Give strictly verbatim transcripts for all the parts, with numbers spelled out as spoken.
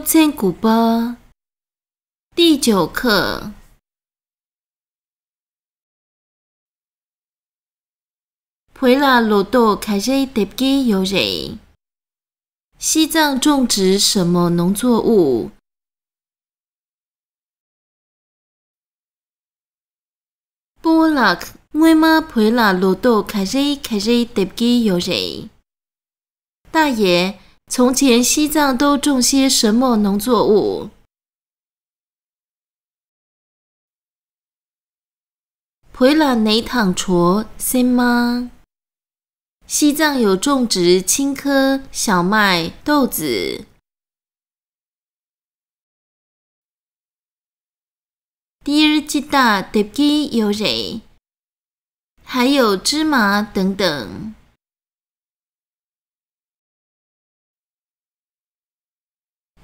ཚན་དགུ་པ། 第九课། བོད་ལ་ལོ་ཏོག་ག་རེ་འདེབས་ཀྱི་ཡོད་རེད། 西藏种植什么农作物？ སྤོ་བོ་ལགས། སྔོན་མ་བོད་ལ་ལོ་ཏོག་ག་རེ་ག་རེ་འདེབས་ཀྱི་ཡོད་རེད། 大爷，从前西藏都种些什么农作物？ བོད་ལ་ནས་དང་གྲོ། སྲན་མ། 西藏有种植青稞、小麦、豆子。 ཏིར་ཅི་ཏ་འདེབས་ཀྱི་ཡོད་རེད། 还有芝麻等等。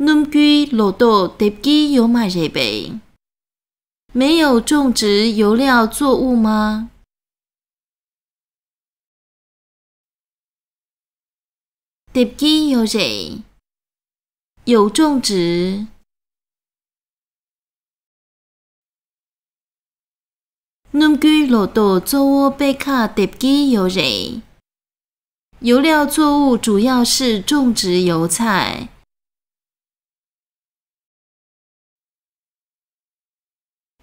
སྣུམ་འགྱུར་ལོ་ཏོག་འདེབས་ཀྱི་ཡོད་མ་རེད་པས། 没有种植油料作物吗？ འདེབས་ཀྱི་ཡོད་རེད། 有种植。 སྣུམ་འགྱུར་ལོ་ཏོག་གཙོ་བོ་པད་ཁ་འདེབས་ཀྱི་ཡོད་རེད། 油料作物主要是种植油菜。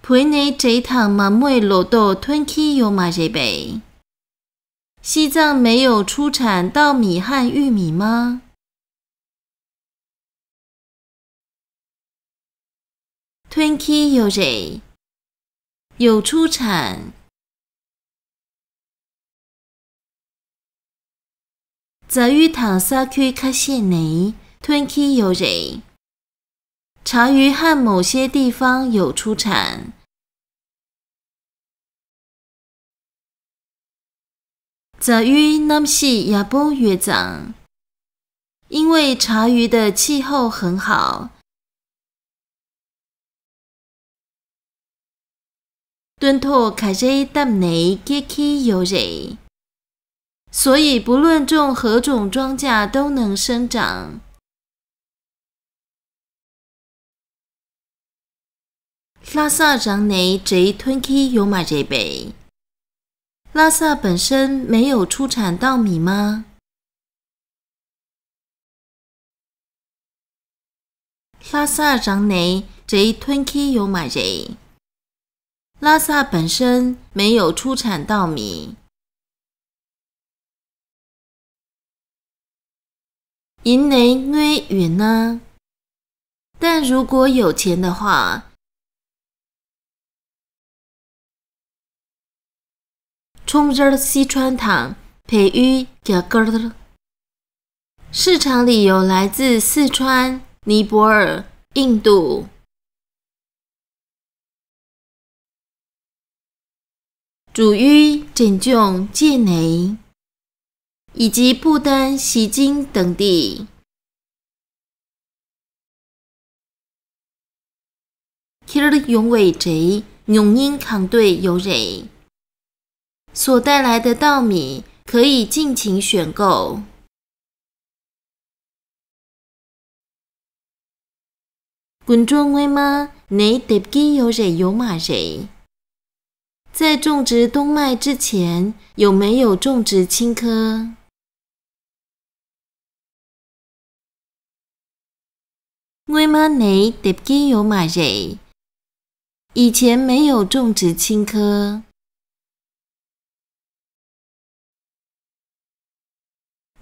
བོད་ནས་འབྲས་དང་མ་རྨོས་ལོ་ཏོག་ཐོན་གྱི་ཡོད་མ་རེད་པས། 西藏没有出产稻米和玉米吗？ ཐོན་གྱི་ཡོད་རེད། 有出产。 རྫ་ཡུལ་དང་ས་ཁུལ་ཁ་ཤས་ནས་ཐོན་གྱི་ཡོད་རེད། 茶鱼和某些地方有出产。 རྫ་ཡུལ་གནམ་གཤིས་ཡག་པོ་ཡོད་ཙང་། 因为茶鱼的气候很好。 སྟོན་ཐོག་ག་རེ་བཏབ་ནས་སྐྱེ་གི་ཡོད་རེད། 所以不论种何种庄稼都能生长。 ལྷ་ས་རང་ནས་འབྲས་ཐོན་གྱི་ཡོད་མ་རེད་པས། 拉萨本身没有出产稻米吗？ ལྷ་ས་རང་ནས་འབྲས་ཐོན་གྱི་ཡོད་མ་རེད། 拉萨本身没有出产稻米。 ཡིན་ནའི་དངུལ་ཡོད་ན། 但如果有钱的话。 ཁྲོམ་རར་སི་ཁྲོན་དང་བལ་ཡུལ་རྒྱ་གར། 市场里有来自四川、尼泊尔、印度。 主于拯救界内，以及不丹、锡金等地。 ཁྱེར་ཡོང་བའི་འབྲས་ཉུང་ཉུང་གང་འདོད་ཡོད་རེད། 所带来的稻米可以尽情选购。 དགུན་གྲོ་སྔོན་མ་ནས་འདེབས་ཀྱི་ཡོད་རེད་ཡོད་མ་རེད། 在种植冬麦之前，有没有种植青稞？ སྔོན་མ་ནས་འདེབས་ཀྱི་ཡོད་མ་རེད། 以前没有种植青稞。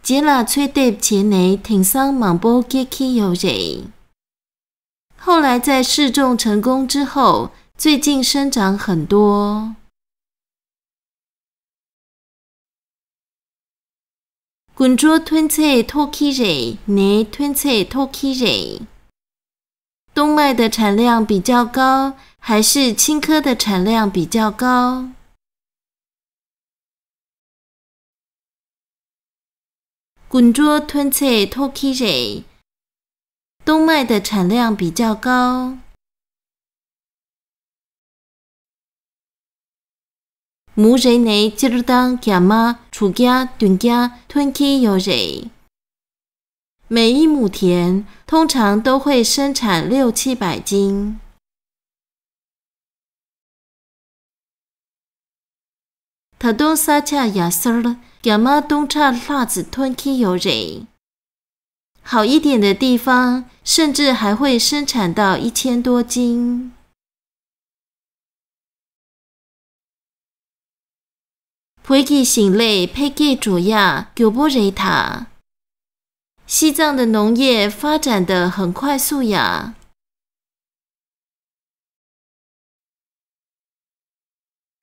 རྗེས་ལ་ཚོད་འདེབས་བྱས་ནས་དེང་སང་མང་པོ་སྐྱེ་གི་ཡོད་རེད། 后来在试种成功之后，最近生长很多。 དགུན་གྲོ་ཐོན་ཚད་མཐོ་གི་རེད། ནས་ཐོན་ཚད་མཐོ་གི་རེད། 冬麦的产量比较高，还是青稞的产量比较高？ དགུན་གྲོ་ཐོན་ཚད་མཐོ་གི་རེད། 冬麦的产量比较高。 མུའུ་རེ་ནས་སྤྱིར་བཏང་རྒྱ་མ་དྲུག་བརྒྱ་བདུན་བརྒྱ་ཐོན་གྱི་ཡོད་རེད། 每一亩田通常都会生产六七百斤。ད་དུང་ས་ཆ་ཡག་སར་རྒྱ་མ་སྟོང་ཕྲག་ལྷག་ཙམ་ཐོན་གྱི་ཡོད་རེད། 好一点的地方，甚至还会生产到一千多斤。 བོད་ཀྱི་ཞིང་ལས་འཕེལ་རྒྱས་འགྲོ་ཡག་མགྱོགས་པོ་རེད་ད། 西藏的农业发展得很快速呀。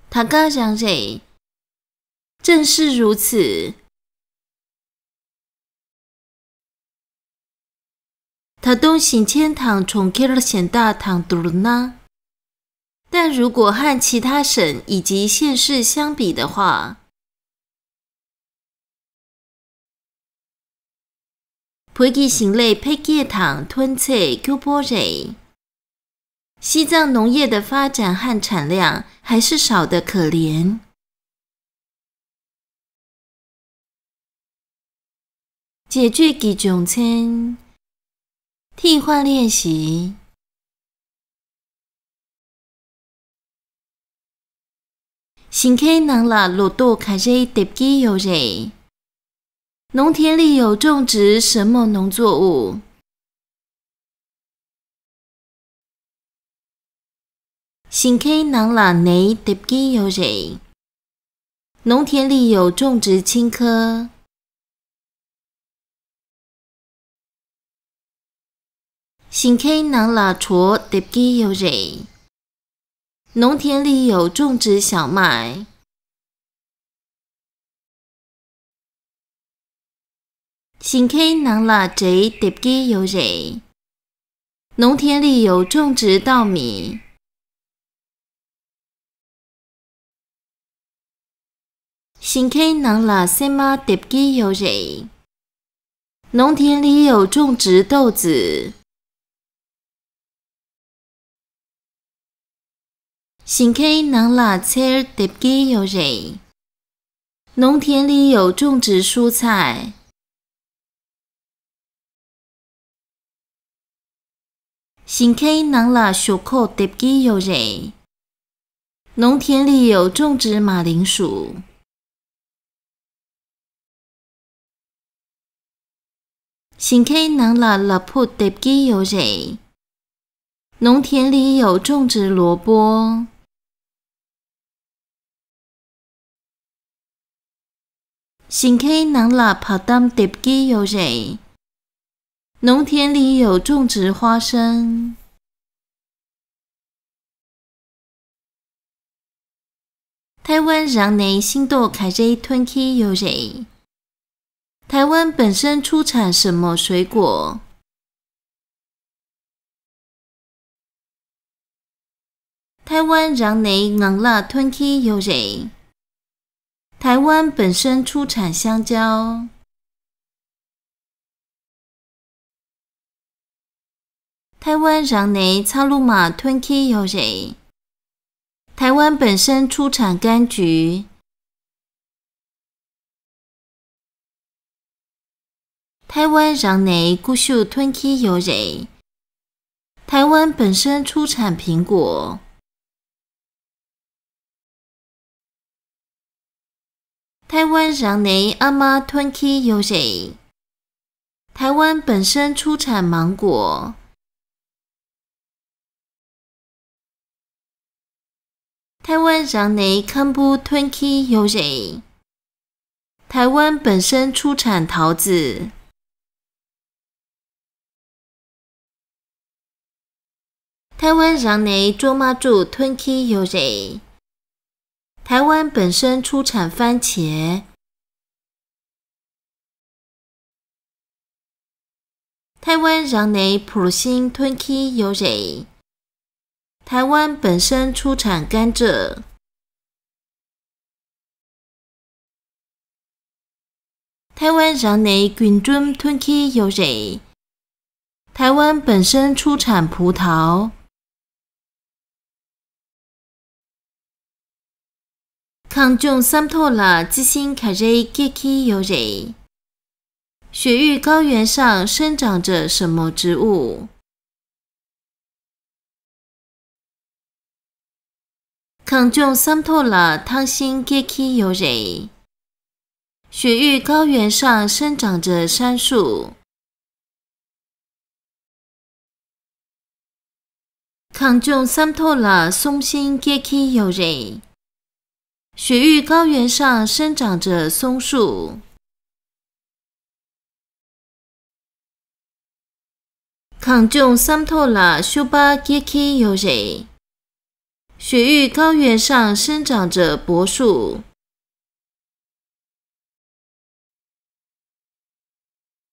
ད་ག་རང་རེད། 正是如此。 ད་དུང་ཞིང་ཆེན་དང་གྲོང་ཁྱེར་གཞན་དག་དང་བསྡུར་ན། 但如果和其他省以及县市相比的话， བོད་ཀྱི་ཞིང་ལས་འཕེལ་རྒྱས་དང་ཐོན་ཚད་མགྱོགས་པོ་རེད། 西藏农业的发展和产量还是少得可怜。 རྗེས་ཤོད་ཀྱི་སྦྱོང་ཚན། 替换练习。 ཞིང་ཁའི་ནང་ལ་ལོ་ཏོག་ག་རེ་འདེབས་ཀྱི་ཡོད་རེད། 农田里有种植什么农作物？ ཞིང་ཁའི་ནང་ལ་ནས་འདེབས་ཀྱི་ཡོད་རེད། 农田里有种植青稞。 ཞིང་ཁའི་ནང་ལ་གྲོ་འདེབས་ཀྱི་ཡོད་རེད། 农田里有种植小麦。 ཞིང་ཁའི་ནང་ལ་འབྲས་འདེབས་ཀྱི་ཡོད་རེད། 农田里有种植稻米。 ཞིང་ཁའི་ནང་ལ་སྲན་མ་འདེབས་ཀྱི་ཡོད་རེད། 农田里有种植豆子。 ཞིང་ཁའི་ནང་ལ་ཚལ་འདེབས་ཀྱི་ཡོད་རེད། 农田里有种植蔬菜。 ཞིང་ཁའི་ནང་ལ་ཞོག་ཁོག་འདེབས་ཀྱི་ཡོད་རེད། 农田里有种植马铃薯。 ཞིང་ཁའི་ནང་ལ་ལ་ཕུག་འདེབས་ཀྱི་ཡོད་རེད། 农田里有种植萝卜。 ཞིང་ཁའི་ནང་ལ་བ་དམ་འདེབས་ཀྱི་ཡོད་རེད། 农田里有种植花生。 ཐའེ་ཝན་རང་ནས་ཤིང་ཏོག་ག་རེ་ཐོན་གྱི་ཡོད་རེད། 台湾本身出产什么水果？ ཐའེ་ཝན་རང་ནས་ངང་ལག་ཐོན་གྱི་ཡོད་རེད། 台湾本身出产香蕉。 ཐའེ་ཝན་རང་ནས་ཚ་ལུ་མ་ཐོན་གྱི་ཡོད་རེད། 台湾本身出产柑橘。 ཐའེ་ཝན་རང་ནས་ཀུ་ཤུ་ཐོན་གྱི་ཡོད་རེད། 台湾本身出产苹果。 ཐའེ་ཝན་རང་ནས་ཨ་མ་ཐོན་གྱི་ཡོད་རེད། 台湾本身出产芒果。 ཐའེ་ཝན་རང་ནས་ཁམ་བུ་ཐོན་གྱི་ཡོད་རེད། 台湾本身出产桃子。 ཐའེ་ཝན་རང་ནས་ཀྲོ་མ་ཀྲུ་ཐོན་གྱི་ཡོད་རེད། 台湾本身出产番茄。 ཐའེ་ཝན་རང་ནས་བུར་ཤིང་ཐོན་གྱི་ཡོད་རེད། 台湾本身出产甘蔗。 ཐའེ་ཝན་རང་ནས་རྒུན་འབྲུམ་ཐོན་གྱི་ཡོད་རེད། 台湾本身出产葡萄。 གངས་ལྗོངས་ས་མཐོ་ལ་རྩི་ཤིང་ག་རེ་སྐྱེ་གི་ཡོད་རེད། 雪域高原上生长着什么植物？ གངས་ལྗོངས་ས་མཐོ་ལ་ཐང་ཤིང་སྐྱེ་འཁྱིལ་ཡོད་རེད། 雪域高原上生长着杉树。 གངས་ལྗོངས་ས་མཐོ་ལ་གསུང་ཤིང་སྐྱེ་འཁྱིལ་ཡོད་རེད། 雪域高原上生长着松树。 གངས་ལྗོངས་ས་མཐོ་ལ་ཤུ་པ་སྐྱེ་འཁྱིལ་ཡོད་རེད། 雪域高原上生长着柏树。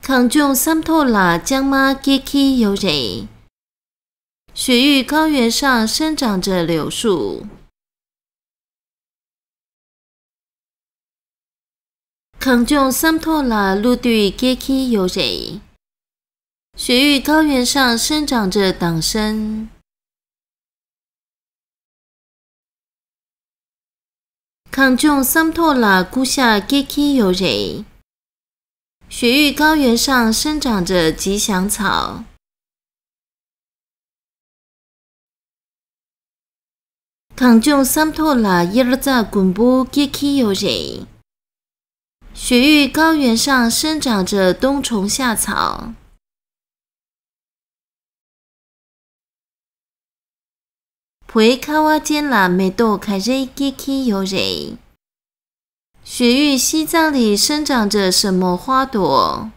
གངས་ལྗོངས་ས་མཐོ་ལ་ལྕང་མ་སྐྱེ་འཁྱིལ་ཡོད་རེད། 雪域高原上生长着柳树。 གངས་ལྗོངས་ས་མཐོ་ལ་ཀླུ་བདུད་སྐྱེ་འཁྱིལ་ཡོད་རེད། 雪域高原上生长着党参。 གངས་ལྗོངས་ས་མཐོ་ལ་ཀུ་ཤ་སྐྱེ་འཁྱིལ་ཡོད་རེད། 雪域高原上生长着吉祥草。 གངས་ལྗོངས་ས་མཐོ་ལ་དབྱར་རྩྭ་དགུན་འབུ་སྐྱེ་འཁྱིལ་ཡོད་རེད། 雪域高原上生长着冬虫夏草。 བོད་ཁ་བ་ཅན་ལ་མེ་ཏོག་ག་རེ་སྐྱེ་འཁྱིལ་ཡོད་རེད། 雪域西藏里生长着什么花朵？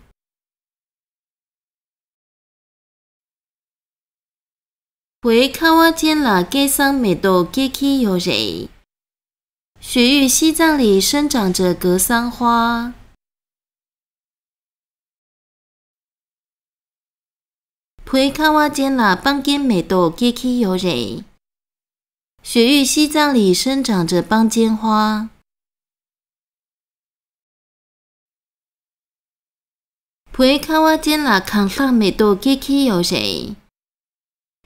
བོད་ཁ་བ་ཅན་ལ་སྐལ་བཟང་མེ་ཏོག་སྐྱེ་འཁྱིལ་ཡོད་རེད། 雪域西藏里生长着格桑花。 བོད་ཁ་བ་ཅན་ལ་སྤང་རྒྱན་མེ་ཏོག་སྐྱེ་འཁྱིལ་ཡོད་རེད། 雪域西藏里生长着邦坚花。 བོད་ཁ་བ་ཅན་ལ་གངས་ལྷག་མེ་ཏོག་སྐྱེ་འཁྱིལ་ཡོད་རེད།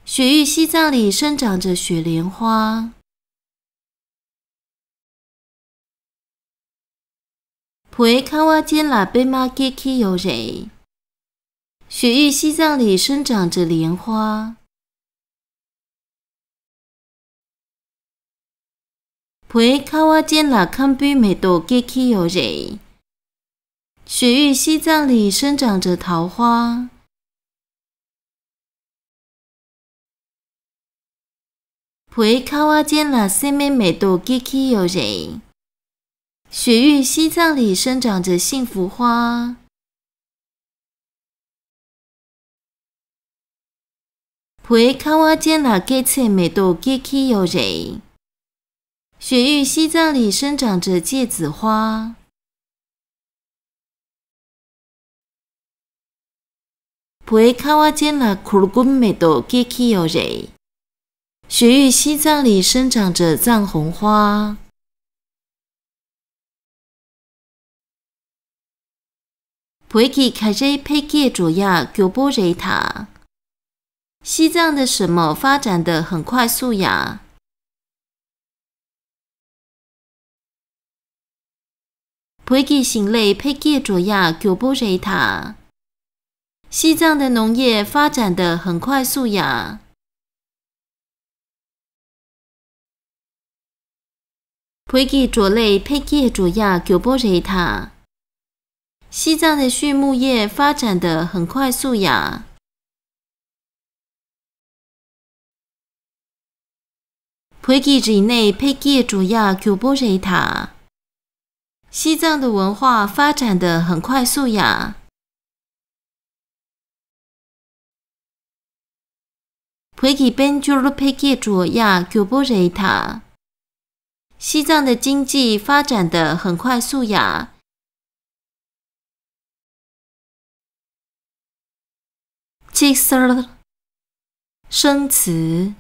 雪域西藏里生长着雪莲花。 བོད་ཁ་བ་ཅན་ལ་པད་མ་སྐྱེ་འཁྱིལ་ཡོད་རེད། 雪域西藏里生长着莲花。 བོད་ཁ་བ་ཅན་ལ་ཁམ་བུའི་མེ་ཏོག་སྐྱེ་འཁྱིལ་ཡོད་རེད། 雪域西藏里生长着桃花。 བོད་ཁ་བ་ཅན་ལ་སྲན་མའི་མེ་ཏོག་སྐྱེ་འཁྱིལ་ཡོད་རེད། 雪域西藏里生长着幸福花。 བོད་ཁ་བ་ཅན་ལ་སྐྱེད་ཚལ་མེ་ཏོག་སྐྱེ་འཁྱིལ་ཡོད་རེད། 雪域西藏里生长着芥子花。 བོད་ཁ་བ་ཅན་ལ་གུར་གུམ་མེ་ཏོག་སྐྱེ་འཁྱིལ་ཡོད་རེད། 雪域西藏里生长着藏红花。 བོད་ཀྱི་ག་རེ་འཕེལ་རྒྱས་འགྲོ་ཡག་མགྱོགས་པོ་རེད་ད། 西藏的什么发展得很快速呀？ བོད་ཀྱི་ཞིང་ལས་འཕེལ་རྒྱས་འགྲོ་ཡག་མགྱོགས་པོ་རེད་ད། 西藏的农业发展得很快速呀。 བོད་ཀྱི་བྲོ་ལས་འཕེལ་རྒྱས་འགྲོ་ཡག་མགྱོགས་པོ་རེད་ད། 西藏的畜牧业发展得很快速呀。 བོད་ཀྱི་རིག་གནས་འཕེལ་རྒྱས་འགྲོ་ཡག་མགྱོགས་པོ་རེད་ད། 西藏的文化发展得很快速呀。 བོད་ཀྱི་དཔལ་འབྱོར་འཕེལ་རྒྱས་འགྲོ་ཡག་མགྱོགས་པོ་རེད་ད། 西藏的经济发展得很快速呀。 ཚེག་གསར། 生词。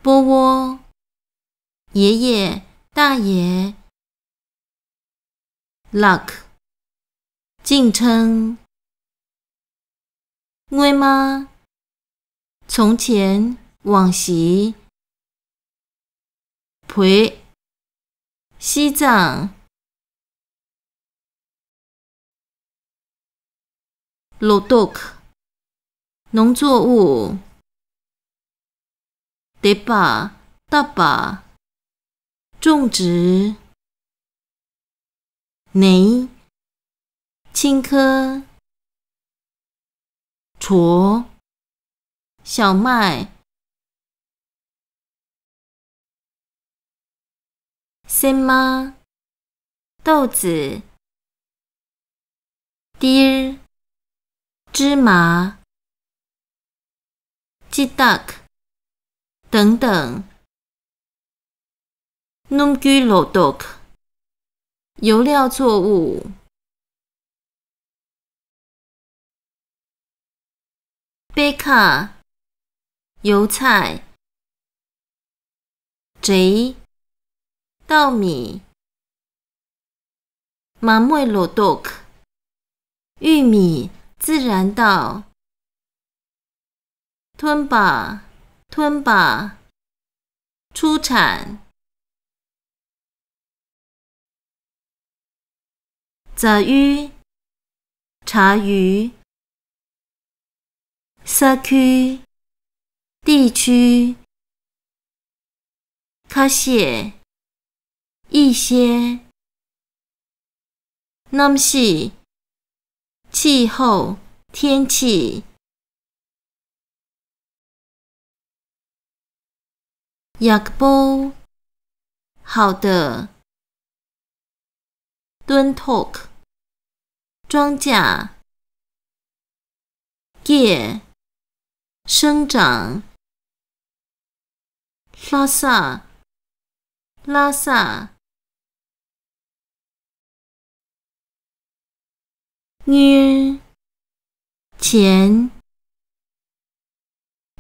སྤོ་བོ། 爷爷、大爷。 ལགས། 敬称。 སྔོན་མ། 从前、往昔。 བོད། 西藏。ལོ་ཏོག། 农作物。འདེབས་པ། བཏབ་པ།种植。ནས། 青稞。 矬。小麦。སྲན་མ། 豆子。ཏིལ། 芝麻。ཅི་ཏག། 等等。 སྣུམ་རྒྱུའི་ལོ་ཏོག། 油料作物。པད་ཁ། 油菜。འབྲས། 稻米。 མ་རྨོས་ལོ་ཏོག། 玉米。 自然稻。 ཐོན་པ། ཐོན་པ། 出产。 རྫ་ཡུལ། 茶余。 ས་ཁུལ། 地区。 ཁ་ཤས། 一些。 གནམ་གཤིས། 气候。 天气。 ཡག་པོ། 好的。 སྟོན་ཐོག། 庄稼。 སྐྱེ། 生长。 ལྷ་ས། 拉萨。 དངུལ། 钱。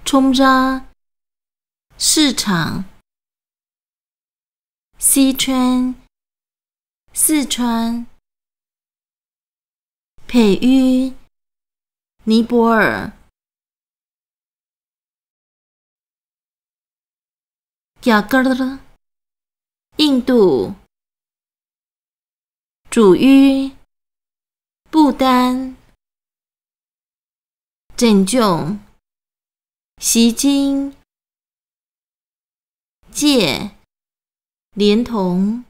ཁྲོམ་ར། 市场。 西川。 四川。 བལ་ཡུལ། 尼泊尔。 རྒྱ་གར། 印度。 ཀྲུའུ་ཡུས། 不丹。 འབྲེལ་ལྗོངས། 西京。 借。 连同。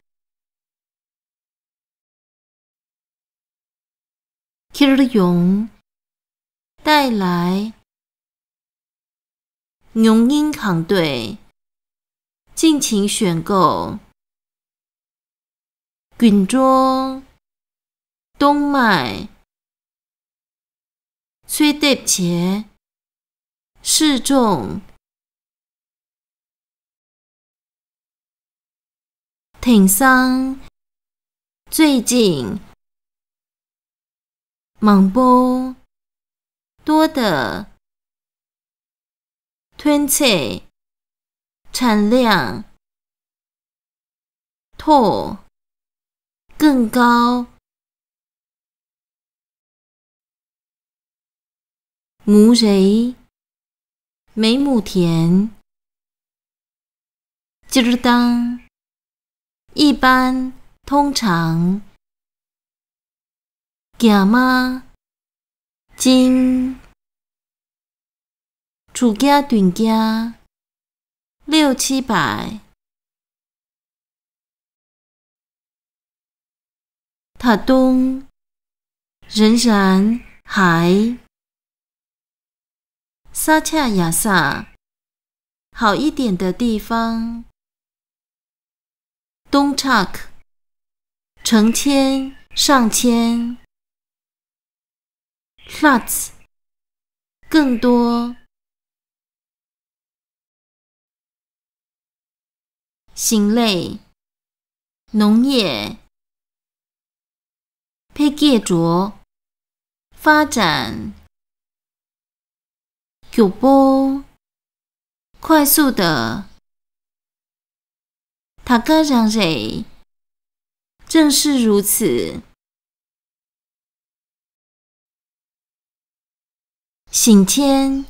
ཁྱེར་ཡོང་། 带来。 ཉུང་ཉུང་གང་འདོད། 尽情选购。 རྒུན་འབྲུམ། 冬麦。 ཚོད་ལྟ་བྱེད། 试种。 དེང་སང་། 最近། མང་པོ། 多的。 ཐོན་ཚད། 产量。 མཐོ། 更高。 མུའུ་རེན། 梅木田。 སྤྱིར་བཏང་། 一般。 通常。 རྒྱ་མ། 金。 དྲུག་བརྒྱ་བདུན་བརྒྱ། 六七百。 ད་དུང་། 仍然。还。 ས་ཆ་ཡག་ས། 好一点的地方。 སྟོང་ཕྲག། 成千、上千。 ལྷག་ཙམ། 更多。 ཞིང་ལས། 农业。 འཕེལ་རྒྱས་འགྲོ། 发展。 མགྱོགས་པོ། 快速的。 ད་ག་རང་རེད། 正是如此。 ཞིང་ཆེན།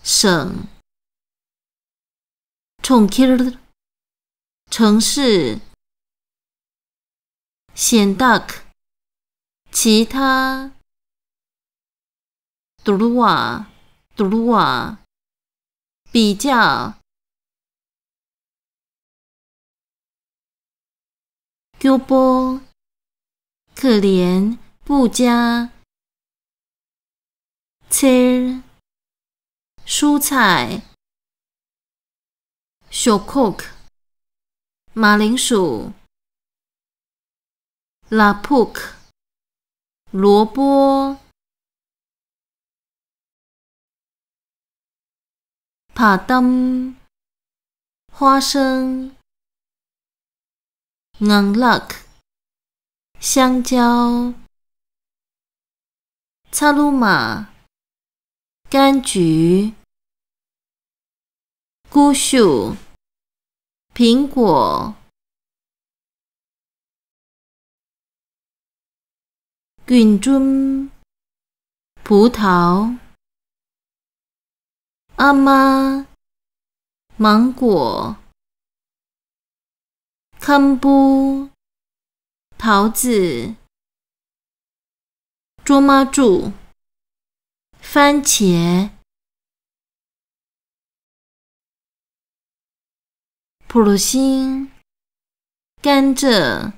省。 གྲོང་ཁྱེར། 城市。གཞན་དག其他 བསྡུར་བ། བསྡུར་བ། 比较 སྐྱོ་པོ། 可怜不佳 འཚེར། 蔬菜 ཞོག་ཁོག 马铃薯 ལ་ཕུག 萝卜 བ་དམ 花生 ངང་ལག 香蕉 ཚ་ལུ་མ 柑橘 ཀུ་ཤུ 苹果 རྒུན་འབྲུམ 葡萄 ཨ་མ 芒果 ཁམ་བུ 桃子 ཀྲོ་མ་ཀྲུ 番茄 བུར་ཤིང 甘蔗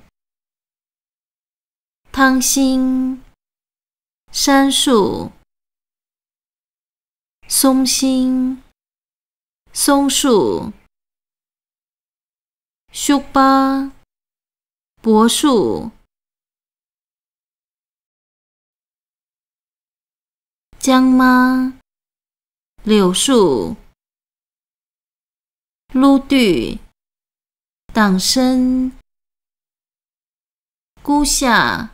ཐང་ཤིང 杉树 གསོམ་ཤིང 松树 ཤུག་པ 柏树 ལྕང་མ 柳树 ཀླུ་བདུད 党参 ཀུ་ཤ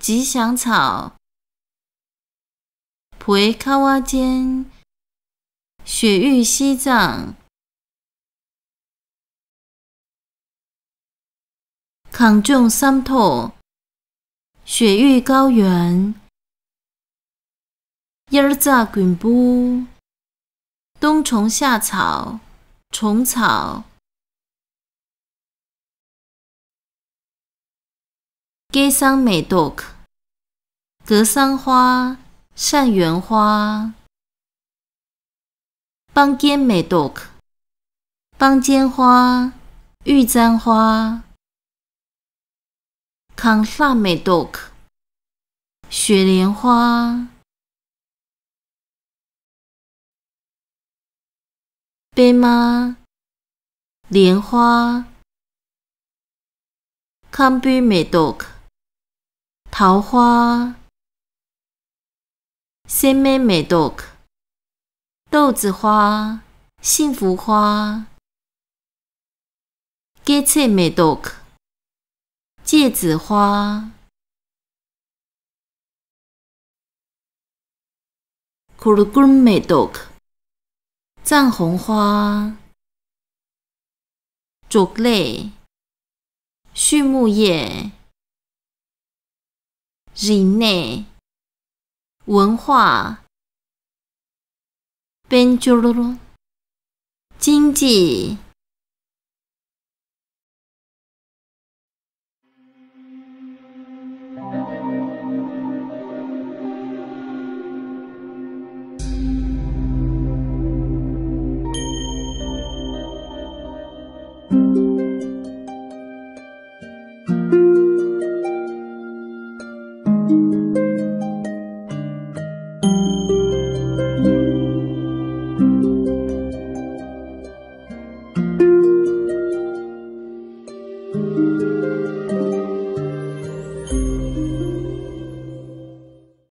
吉祥草 བོད་ཁ་བ་ཅན 雪域西藏 གངས་ལྗོངས་ཟམ་ཐོག 雪域高原 དབྱར་རྩྭ་དགུན་འབུ 冬虫夏草 虫草 སྐལ་བཟང་མེ་ཏོག 格桑花 山缘花 སྤང་རྒྱན་མེ་ཏོག་སྤང་རྒྱན་花 玉簪花 གངས་ལྷག་མེ་ཏོག 雪莲花 པད་མ 莲花 ཁམ་བུའི་མེ་ཏོག 桃花 སྲན་མའི་མེ་ཏོག 豆子花 幸福花 སྐེ་ཚེ་མེ་ཏོག 芥子花 གུར་གུམ་མེ་ཏོག 藏红花 འབྲོག་ལས 畜牧业 རིག་གནས 文化 དཔལ་འབྱོར 经济